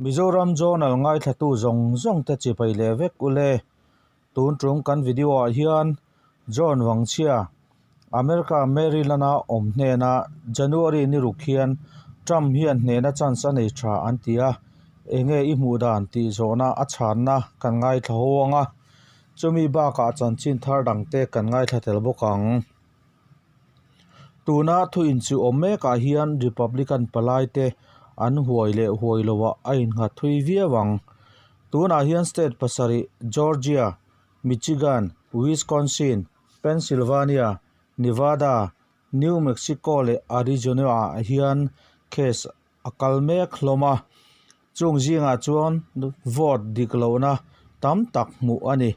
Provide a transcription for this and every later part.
Mizoram Journal ngaithlatu zawng zawng te chipai leh vek ule. Tun tum kan video ah hian John Wangchhia, America Maryland a awm hnena January ni ruk hian Trump hian hnehna chance a nei tha an ti a, enge i hmuh dan tih zawhna a chhanna kan ngaithla ho ang a, chumi bakah chanchin thar dangte kan ngaithla tel bawk ang. Tuna thu inchuh awm mekah hian Republican palaite an huai leh huai loah a innghat thui viau ang. Tunah hian state pasarih Georgia, Michigan, Wisconsin, Pennsylvania, Nevada, New Mexico leh Arizona-ah hian case a kal mek hlawm a. Chung zingah chuan vote dik lohna tam tak hmuh a ni.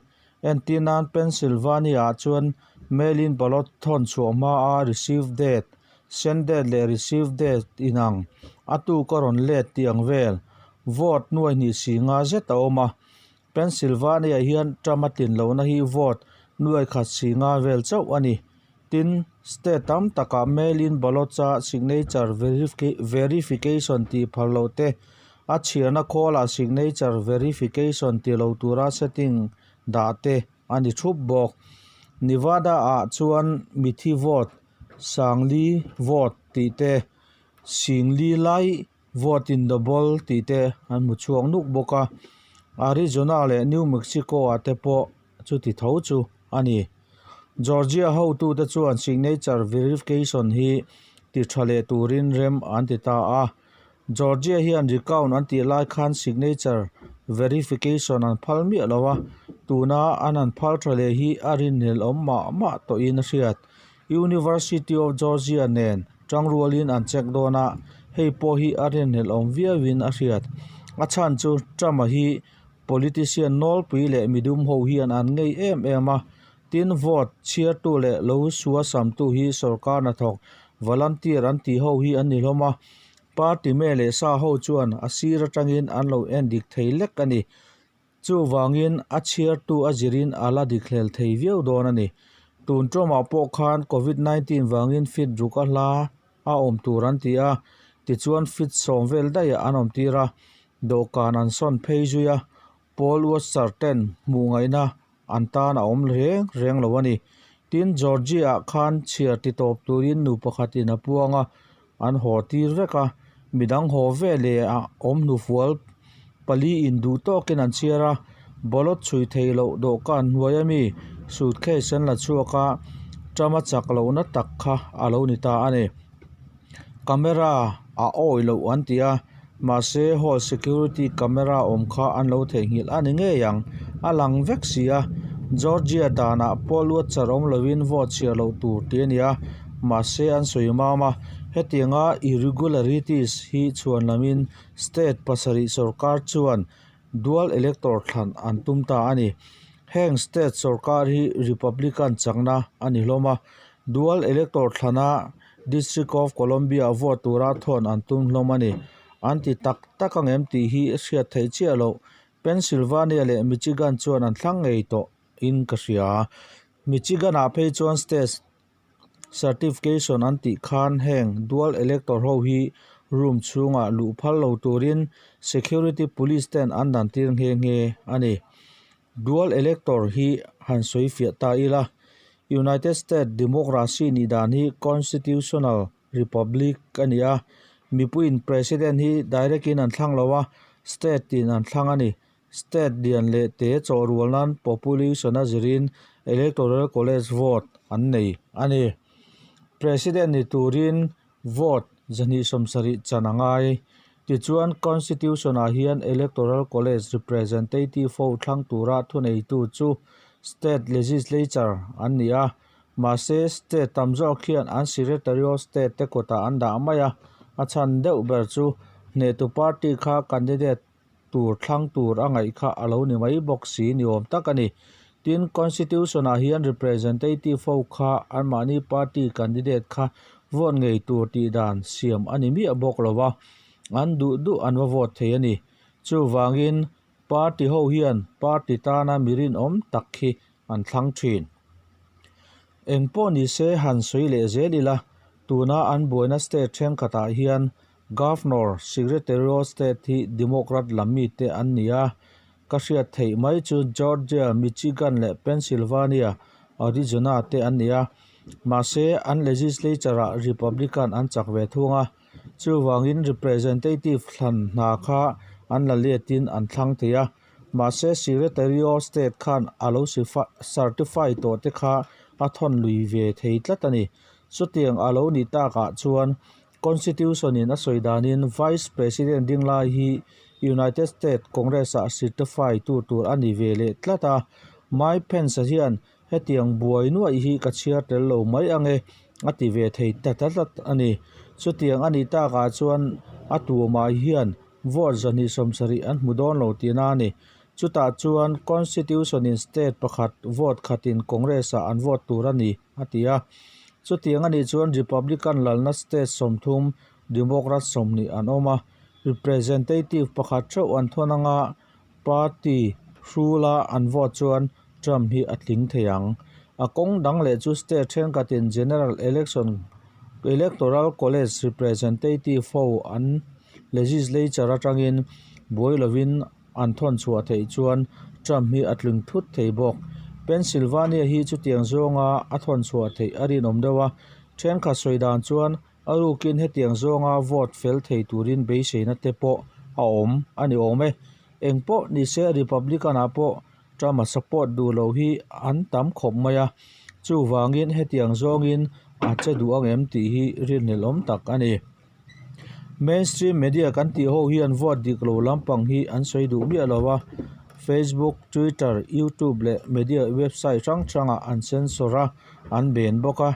Entir nan Pennsylvania-ah chuan mail-in ballot thawn chhuah hmaa receive date, send date leh receive date inang a tuk a rawn let tih ang vel vote nuai hnih si nga zet a awm a. Pennsylvania hian Trump a tlin lohna hi vote nuai khat si nga vel chauh a ni. Tin, state tam takah mail-in ballots-a signature verification tih phal loh te, a chhiarna khawlah signature verification ti lo tura setting dah te a ni thup bawk. Nevada-ah chuan mithi vote, sangli vote tih te, singli lai vote in double tih te an hmu chhuak nuk bawk a. Arizona leh New Mexico-ah te pawh chuti tho chu a ni. Georgia hotute chuan signature verification hi ti tha leh turin rem an ti ta a. Georgia hian recount an tih lai khan signature verification an phal miah lo a, tuna an han phal tha leh hi a rinhlelh awm mah mah tawhin a hriat. University of Georgia nen tangrualin an check dawn a, hei pawh hi a rinhlelh awm viauin a hriat. A chhan chu Trump-a hi Politician nawlpui leh midum ho hian an ngei em em a, tin vote chhiartu leh lo suasamtu hi sorkar hnathawk volunteer an tih ho hi an ni hlawm a, party me leh sa ho chuan a sir atangin an lo en dik thei lek a ni. Chuvangin a chhiartu a zirin a la dik hlel thei viau dawn a ni. Tun tawmah pawh khan Covid 19 vangin fit ruk a hla a awm tur an ti a, tichuan fit sawm vel daih an awm tir a, dawhkan an sawn phei zui a, Paul Watser ten hmuh ngaihna an tan a awm reng reng lo a ni. Tin, Georgie-ah khan chhiar ti tawp turin nu pakhatin a puang a, an haw tir vek a, midang haw ve leh a awm hnufual pali in duh tawkin an chhiar a, ballot chhui thei loh dawhkan hnuai ami suitcase an la chhuak a, Trump-a chak lohna tak kha a lo ni ta a ni. Camera a awi loh an ti a, mahse hall security camera awm kha an lo theihnghilh a ni ngei ang, a lang vek si a, Georgia danah pawh luat char awm lovin vote chhiar loh tur tih a ni a, mahse an sawi mam a, hetianga irregularities hi chhuan lamin state pasarih sorkar chuan dual elector thlan an tum ta a ni. Heng state sorkar hi Republican chakna a ni hlawm a, dual elector thlana District of Columbia vote tura thawn an tum hlawm a ni. An ti tak tak ang em tih hi hriat theih chiah loh. Pennsylvania leh Michigan chuan an thlang ngei tawh in ka hria. Michigan ah phei chuan state certification an tih khan heng dual elector ho hi room chhungah luh phal lo turin security police ten an dan tir nghe nghe a ni. Dual elector hi han sawi fiah ta ila, United States democracy nih dan hi constitutional republic a ni a, mipuiin president hi direct in an thlang lo a, state in an thlang a ni. State lian leh te chawhrual nan population a zirin electoral college vote an nei a ni. President ni turin vote 270 chan a ngai. Tichuan Constitution ah hian Electoral College representative ho thlang tura thuneitu chu State Legislature an ni a, mahse State tam zawk hian an Secretary of State te kutah an dah mai a, a chhan deuh ber chu hnehtu party kha candidate tur thlang tur a ngaih kha a lo ni mai bawk si ni awm tak a ni. Tin, Constitution ah hian representative ho kha anmahni party candidate kha vote ngei tur tih dan siam a ni miah bawk lo a. An duh duh an va vote thei a ni. Chuvangin party ho hian party tana mi rinawm tak hi an thlang thin. Eng pawh ni se han sawi leh zel ila, tuna an buaina state thenkhatah hian Governor, Secretary of State hi Democrat lam mite an ni a, ka hriat theih mai chu Georgia, Michigan leh Pennsylvania, Arizona te an ni a, mahse an legislature-ah Republican an chak ve thung a, chuvangin Representative thlan hna kha an la letin an thlang thei a, mahse Secretary of State khan a lo certify tawh te kha a thawn lui ve thei tlat a ni. Chutiang a lo nih takah chuan Constitution in a sawi danin Vice President ding lai hi United States Congress ah certify tu tur a ni ve leh tlat a, Mike Pence hian hetiang buai nuaih hi ka chhiar tel lo mai ange a ti ve thei ta tlat a ni. Chutiang a nih takah chuan a tumah hian vote 270 an hmu dawn lo tihna a ni. Chutah chuan Constitution in state pakhat vote khatin Congress ah an vote tur a ni a ti a. Chutiang a nih chuan Republican lalna state 30, Democrat 20 an awm a. Representative pakhat theuh an thawn anga party hrula an vote chuan Trump hi a tling thei ang. A kawng dang leh chu state thenkhatin general election electoral college representative ho an legislature atangin buai lovin an thawn chhuah theih chuan Trump hi a tling thut thei bawk. Pennsylvania hi chutiang zawnga a thawn chhuah theih a rinawm deuh a, thenkhat sawi dan chuan a rukin hetiang zawnga vote fel thei turin beiseina te pawh a awm a ni awm e. Eng pawh ni se Republican-ah pawh Trump-a support duh loh hi an tam khawp mai a, chuvangin hetiang zawngin a che duh ang em tih hi rinhlelhawm tak a ni. Mainstream media kan tih ho hian vote dik lo lampang hi an sawi duh miah lo a, Facebook, Twitter, YouTube leh media website hrang hrangah an censor a, an ben bawk a.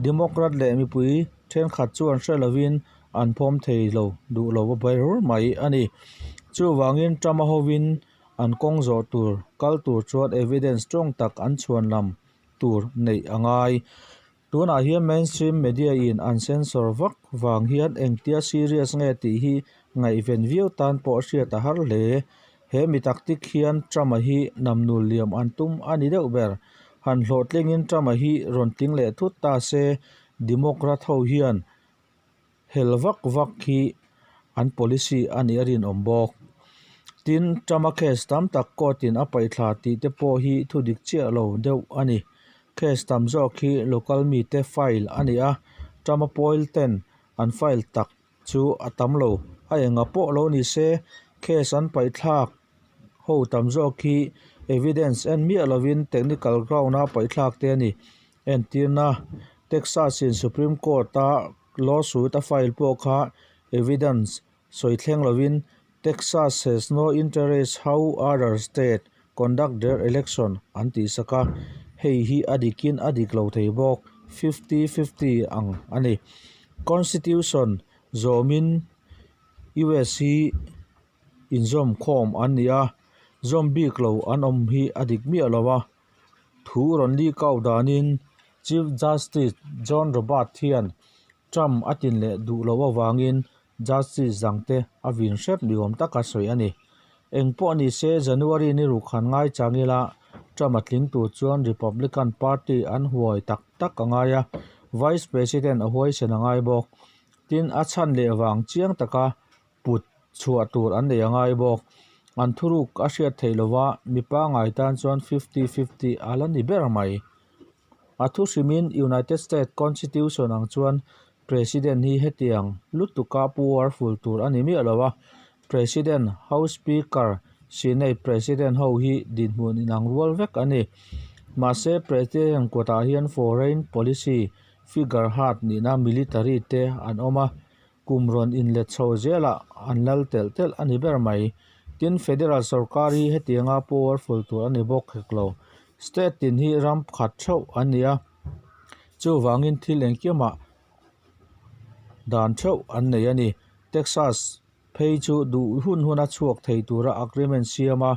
Democrat leh mipui thenkhat chuan hre lovin an phawm thei lo duh lo a ber mai a ni. Chuvangin Trump-a hovin an kawng zawh tur kal tur chuan evidence tawng tak an chhuan lam tur neih a ngai. Tunah hian mainstream media in an censor vak vang hian engtia serious nge tih hi ngaihven viau tan pawh hriat a har hle. He mi taktik hian Trump-a hi namnul liam an tum a ni deuh ber. Han hlawhtlingin Trump-a hi rawn tling leh thut ta se, Democrat ho hian hel vak vak hi an policy a nih a rinawm bawk. Tin, Trump-a case tam tak court-in a paihthla tih te pawh hi thudik chiah lo deuh a ni. Case tam zawk hi local mite file a ni a, Trump-a pawl ten an file tak chu a tam lo. A enga pawh lo ni se, case an paihthlak ho tam zawk hi evidence en miah lovin technical ground-a paihthlak te a ni. Entirna, Texas-in Supreme Court-a lawsuit a file pawh kha evidence sawi thleng lovin Texas has no interest how other state conduct their election an tih sak a, hei hi a dikin a dik lo thei bawk, 50-50 ang a ni. Constitution zawmin US hi inzawm khawm an ni a, zawm bik lo an awm hi a dik miah lo a. Thu rawn leak out danin Chief Justice John Roberts hian Trump a tin leh duh loh avangin Justice dangte a vin hrep ni awm taka sawi a ni. Eng pawh ni se January ni ruk han ngai chang ila Trump a tling tur chuan Republican Party an huai tak tak a ngai a, Vice President a huaisen a ngai bawk. Tin, a chhan leh vang chiang taka put chhuah tur an nei a ngai bawk. An thuruk a hriat theih lova mipa ngai tan chuan 50-50 a la ni ber mai. A thu hrimin United States Constitution ang chuan President hi hetiang lutuka powerful tur a ni miah lo a, President, House Speaker, Senate President ho hi dinhmun inang rual vek a ni. Mahse President kutah hian foreign policy figurehead nihna military te an awm a, Kum rawn inlet chho zelah an lal telh telh a ni ber mai. Tin, Federal sorkar hi hetianga powerful tur a ni bawk hek lo. State tin hi ram khat theuh an ni a, chuvangin thil engkimah dan theuh an nei a ni. Texas phei chu duh hun huna chhuak thei tura agreement siama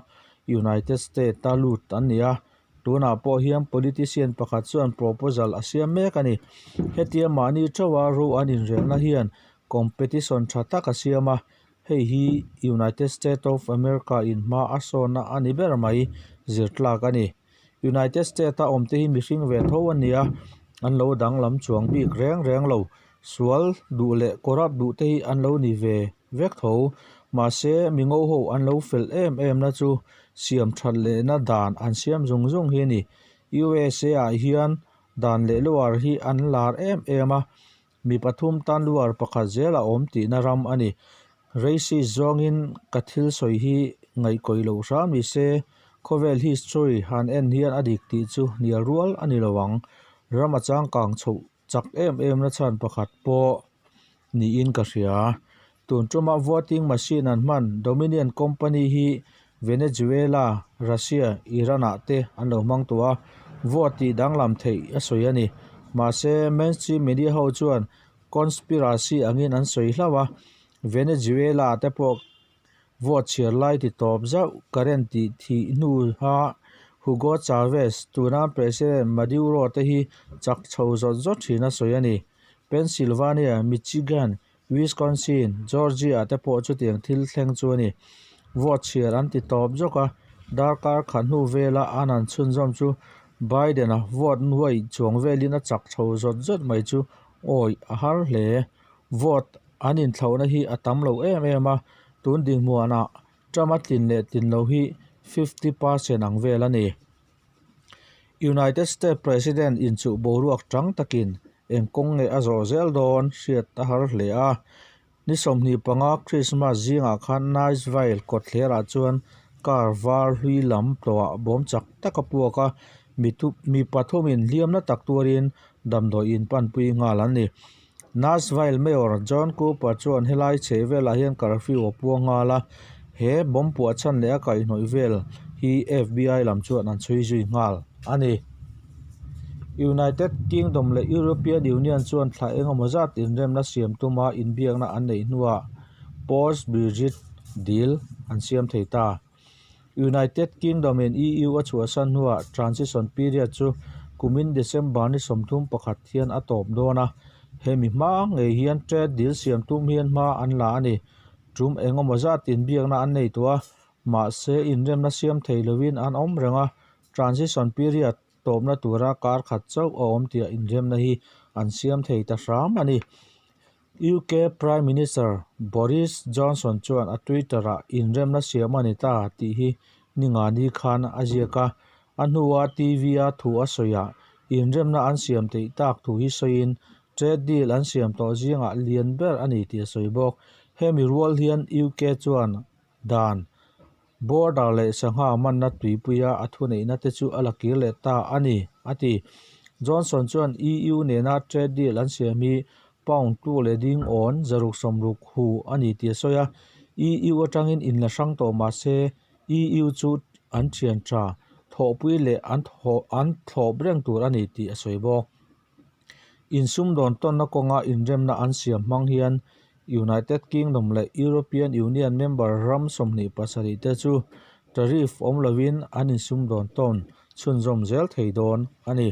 United States-a lut an ni a, Tunah pawh hian politician pakhat chuan proposal a siam mek a ni. Hetia mahni theuha ro an inrelna hian Competition tha tak a siam a, hei hi United States of America in hma a sawnna a ni ber mai zir tlak a ni. United States a awmte hi mihring ve tho a nia, an lo danglam chuang bik reng reng lo. Sual duh leh corrupt duh te hi an lo ni ve vek tho. Mahse, mingo ho an lo fel em em na chu siam that lehna dan an siam zung zung hi a ni. USA ah hian dan leh luar hi an lar em em a, Mi pathum tan luar pakhat zel a awm tihna ram a ni. Racist zawngin ka thil sawi hi ngaihkawih loh hram ni se, khawvel history han en hian a dik tih chu hnial rual a ni lo ang. Ram a changkang chhoh chak em em na chhan pakhat pawh niin ka hria. Tun tuma voting machine an hman Dominion company hi Venezuela, Russia, Iran ah te an lo hmang tawh a, vote tih danglam theih a sawi a ni. Mahse, mainstream media ho chuan conspiracy angin an sawi hlauh a, Venezuela ah te pawh vote chhiar lai ti tawp zauh current tih thih hnu a Hugo Chavez, tuna President Maduro te hi chak chho zawt zawt thin a sawi a ni. Pennsylvania, Michigan, Wisconsin, Georgia te pawh chutiang thil thleng chu a ni. Vote chhiar an ti tawp zawk a, darkar khat hnu vela an han chhunzawm chu Biden-a vote nuai chuang velin a chak chho zawt zawt mai chu awi a har hle. Vote an inthlauhna hi a tam lo em em a, tun dinhmuanah Trump-a tlin leh tlin lo hi 50% ang vel a ni. United States President inchuh boruak chang takin eng kawng nge a zawh zel dawn hriat a har hle a. Ni 25 Christmas zingah khan Nashville kawtthlerah chuan car var hlui lam tlawhah bawm chak tak a puak a, mi pathumin hliamna tak tuarin damdawi in panpui nghal an ni. Nashville Mayor John Cooper chuan helai chheh velah hian curfew a puang nghal a, he bomb puah chhan leh a kaihhnawih vel hi FBI lam chuan an chhui zui nghal a ni. United Kingdom leh European Union chuan thla engemaw zat inremna siam tuma inbiakna an neih hnuah post-Brexit deal an siam thei ta. United Kingdom in EU a chhuahsan hnuah transition period chu kumin December ni 31 hian a tawp dawn a, hemi hma ngei hian trade deal siam tum hian hma an la a ni. Tum engemaw zat inbiakna an nei tawh a, mahse inremna siam thei lovin an awm reng a, transition period tawpna tura kar khat chauh a awm tih inremna hi an siam thei ta hram a ni. UK Prime Minister Boris Johnson chuan a Twitter-ah inremna siam a ni ta tih hi Ningani khan a ziak a, a hnua TV-a thu a sawiah inremna an siam theih tak thu hi sawiin trade deal an siam tawh zingah lian ber a ni tih a sawi bawk. Hemi rual hian UK chuan dan Border leh sangha manna tuipuia a thuneihna te chu a la kir leh ta a ni, a ti. Johnson chuan EU nena trade deal an siam hi pound tluk leh ding awn zaruk sawmruk hu a ni tih a sawi a. EU atangin inla hrang tawh mah se EU chu an thian tha thawhpui leh an thlawp reng tur a ni tih a sawi bawk. Insumdawn tawnna kawnga inremna an siam hmang hian United Kingdom leh European Union member ram 27 te chu tariff awm lovin an insumdawn tawn chhunzawm zel thei dawn a ni.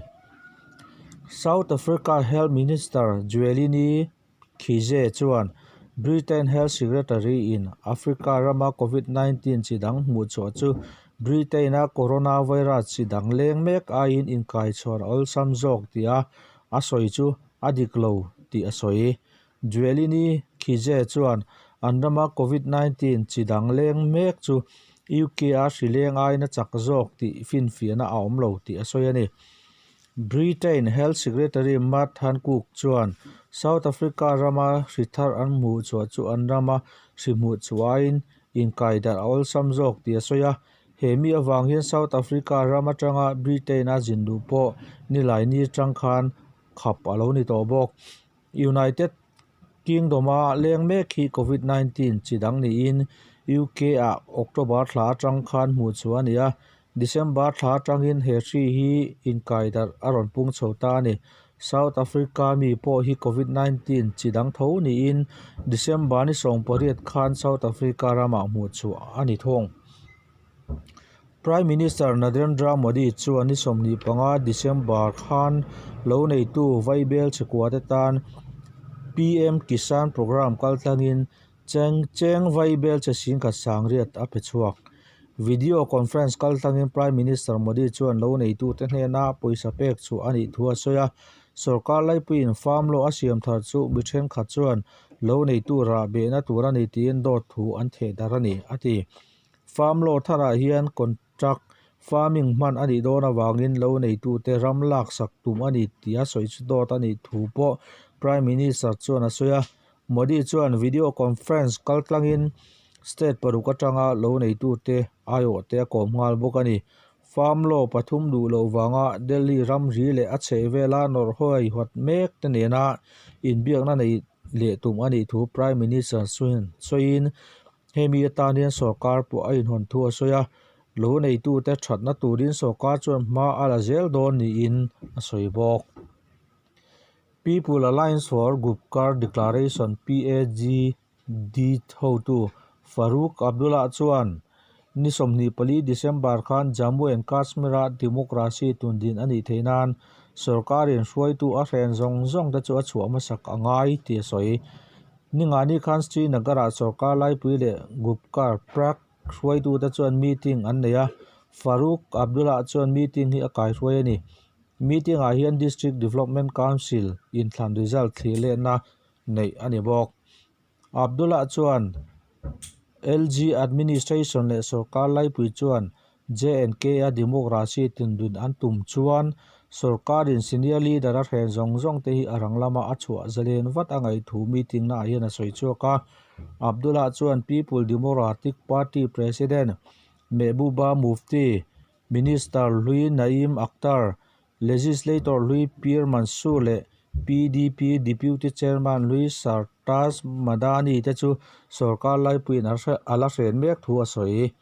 South Africa Health Minister Zwelini Mkhize chuan Britain Health Secretary in Africa rama Covid-19 chi dang hmuhchhuah chu Britain-a coronavirus chi dang leng mek aiin inkaichhuan a awlsam zawk tia a sawi chu a dik lo tih a sawi. Zwelini Mkhize chuan an rama Covid-19 chi dang leng mek chu UK-a hri leng aiin a chak zawk tih finfiahna a awm lo tih a sawi a ni. Britain Health Secretary Matt Hancock chuan South Africa rama hri thar an hmuh chhuah chu an rama hri hmuh chhuahin inkaidarh a awlsam zawk tih a sawi a. He mi avang hian South Africa ram atanga Britain-a zin duh pawh Nilaini atang khan khap a lo ni tawh bawk. United Kingdom-a leng mek hi Covid-19 chi dang niin UK-ah October thla atang khan hmuh chhuah a ni a, December thla atangin he hri hi inkaidarh a rawn pung chho ta a ni. South Africa mi pawh hi Covid-19 chi dang tho niin December ni 18 khan South Africa ramah hmuh chhuah a ni thung. Prime Minister Narendra Modi chuan ni 25 December khan lo neitu Vaibel chhekua te tan. PM Kisan Programme kaltlangin cheng cheng vaibel che singkhat sangriat a pe chhuak. Video conference kaltlangin Prime Minister Modi chuan lo neitute hnena pawisa pek chhuah a nih thu a sawi a. Sorkar laipuiin farm law a siam thar chu mi thenkhat chuan lo neitu rah behna tur a ni tiin dawt thu an theh darh a ni, a ti. Farm law tharah hian contract farming hman a nih dawn avangin lo neitute ram laksak tum a ni tih a sawi chu dawt a nih thu pawh Prime Minister chuan a sawi a. Modi chuan video conference kaltlangin state paruk atanga lo neitute aiawhte a kawm nghal bawk a ni. Farm law pathum duh loh vanga Delhi ramri leh a chhehvela nawrh hawi hawt mek te nena inbiakna nei leh tum a nih thu Prime Minister chuan sawiin hemi atan hian sorkar pawh a inhawn thu a sawi a, lo neitute thatna turin sorkar chuan hma a la zel dawn niin a sawi bawk. People Alliance for Gupkar Declaration, PAGD, hotu Farooq Abdullah chuan ni 24 December khan Jammu and Kashmir-a democracy tundin a nih theih nan sorkarin hruaitu a hren zawng zawng te chu a chhuah hmasak a ngai tih a sawi. Ningani khan Srinagar-ah sorkar laipui leh Gupkar Prak hruaitute chuan meeting an nei a, Farooq Abdullah chuan meeting hi a kaihruai a ni. Meeting-ah hian District Development Council inthlan result thlir letna neih a ni bawk. Abdullah chuan LG Administration leh sorkar laipui chuan J&K-a democracy tindun an tum chuan sorkarin senior leader a hren zawng zawng te hi a rang lama a chhuah zalen vat a ngaih thu meeting naah hian a sawi chhuak a. Abdullah chuan People Democratic Party President Mehbooba Mufti, Minister hlui Naeem Akhtar, Legislator hlui Pir Mansoor leh PDP Deputy Chairman hlui Sartaj Madani te chu sorkar laipuiin a la hren mek thu a sawi.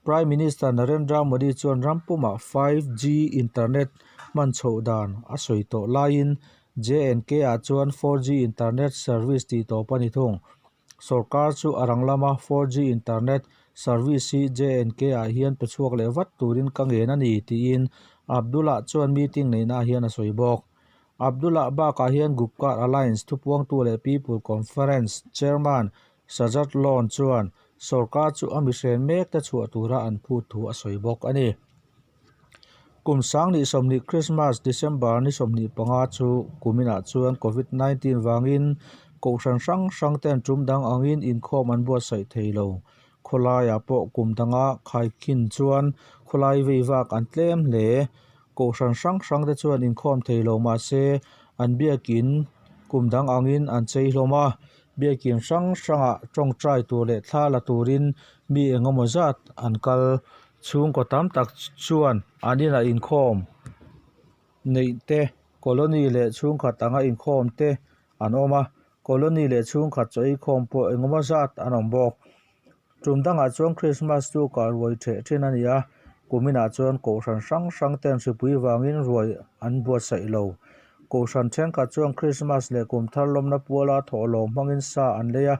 Prime Minister Narendra Modi chuan ram pumah 5G internet hman chhoh dan a sawi tawh laiin J&K ah chuan 4G internet service tih tawp a ni thung. Sorkar chu a rang lama 4G internet service hi J&K ah hian pe chhuak leh vat turin ka ngen a ni tiin Abdullah chuan meeting neihnaah hian a sawi bawk. Abdullah bakah hian Gupkar Alliance thupuangtu leh People Conference Chairman Sajjad Lone chuan sorkar chu a mihren mek te chhuah tura an phut thu a sawi bawk a ni. Kum 2020 Krismas December ni 25 chu kuminah chuan Covid-19 vangin kohhran hrang hrang ten tum dang angin inkhawm an buatsaih thei lo. Khawlaiah pawh kum danga khaikhin chuan khawlai vei vak an tlem hle. Kohhran hrang hrang te chuan inkhawm thei lo mahse an biakin kum dang angin an chei hlawm a. Biakin hrang hrangah tawngtai tur leh thla la turin mi engemaw zat an kal. Chhungkaw tam tak chuan an inah inkhawm neih te, colony leh chhungkhat anga inkhawm te an awm a, colony leh chhungkhat chaw eikhawm pawh engemaw zat an awm bawk. Tum dangah chuan Christmas chu kah ruai theh thin a ni a, kuminah chuan kohhran hrang hrang ten hripui vangin ruai an buatsaih lo. Kohhran thenkhat chuan Christmas leh kum thar lawmna puala thawhlawm hmangin sa an lei a,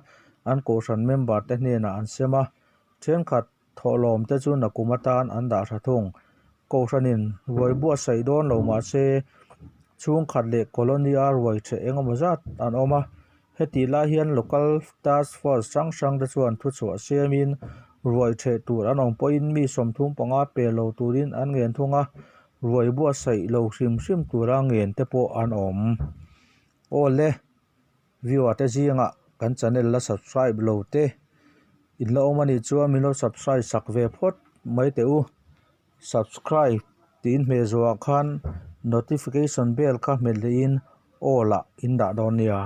an kohhran member te hnenah an sem a, thenkhat Thawhlawm te chu nakum atan an dah tha thung. Kohhranin ruai buatsaih dawn lo mah se chhungkhat leh colony a ruai theh eng emaw zat an awm a. Hetih lai hian local task force hrang hrang te chuan thuchhuah siamin ruai theh tur an awm pawhin mi 35 pe lo turin an ngen thung a, ruai buatsaih lo hrim hrim tura ngen te pawh an awm. Aw le! Viewer te zingah kan channel la subscribe lo te in la awm a nih chuan min lo subscribe sak ve phawt mai teh u. Subscribe tiin hmeh zawhah khan notification bell kha hmet leh in all ah in dah dawn nia.